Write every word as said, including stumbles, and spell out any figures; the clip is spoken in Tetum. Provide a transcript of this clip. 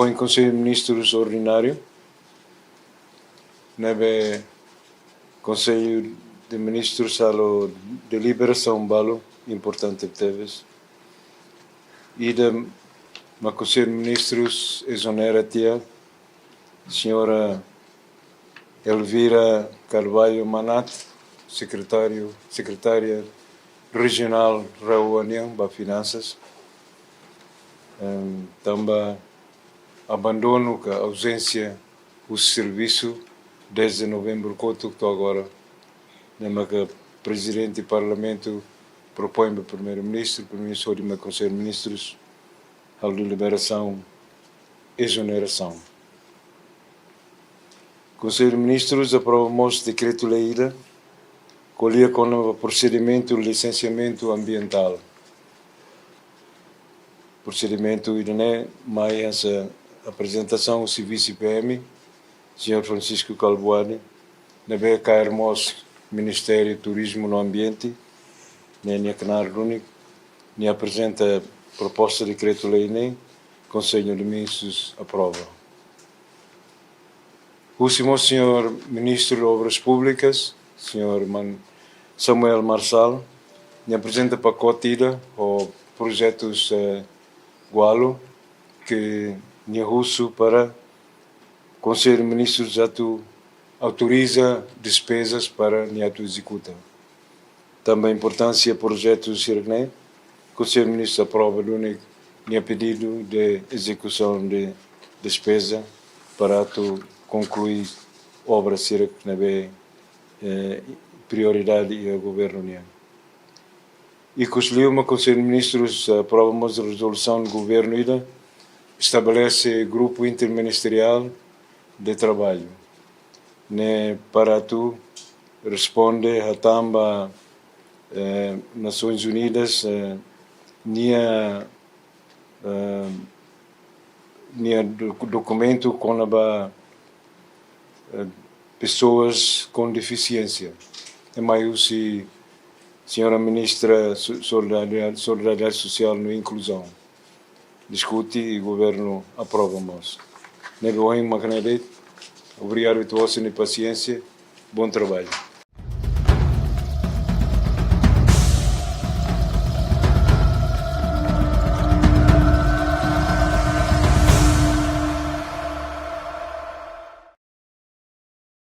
Ohin Konsellu Ministrus Ordináriu, ne'ebé Konsellu de Ministrus halo deliberasaun balu importante tebes. Ida mak Konsellu Ministrus ezonera tiha Señora Elvira Carvalho Manat, sekretáriu, sekretária rejionál RAEOA nian ba finansas, em, tanba abandonu ka auzénsia husi servisu dezde novembru kotuk to'o agora, ne'e maka Prezidente Parlamentu propoin ba Primeiru-Ministru, Primeiru-Ministru hodi mai Konsellu Ministrus halo deliberasaun ezonerasaun. Konsellu Ministrus aprova mós dekretu-lei ida ko'alia kona-ba prosedimentu lisensiamentu ambientál. Prosedimentu ida-ne'e mai hanesan aprezentasaun husi Vise-PM, Señor Francisco Kalbuadi, ne'ebé kaer mós Ministériu Turizmu no Ambiente, ne'e nia knaar duni, nia aprezenta proposta dekretu-lei ne'e, Konsellu de Ministrus aprova. Husi mós Señor Ministru Obras Públikas, Señor Man-, Samuel Marçal, nia aprezenta pakote ida ho projetus, eh, ualu ke nia husu para Konsellu Ministrus atu autoriza despezas para nia atu ezekuta. Tanba importánsia projetu sira-ne'e, Konsellu Ministrus aprova duni nia pedidu de ezekusaun de despeza para atu konklui obra sira ne'ebé, eh, prioridade iha governu nian. Ikusliu mak Konsellu Ministrus, eh, aprova mós rezolusaun governu ida estabelese grupu interministeriál de traballu ne'e para atu responde hatán ba, eh, Nasoins Unidas, eh, nia, eh, nia doku-, dokumentu kona-ba, eh, pessoas com deficiência. Ne'e mai husi Señora Ministra So-, Solidariedade, Solidariedade Sosiál no Inkluzaun. Diskute i governu aprova mós. Ne'ebé ohin mak ne'e de'it. Obrigadu ba ita-boot nia pasiénsia. Bom trabalho.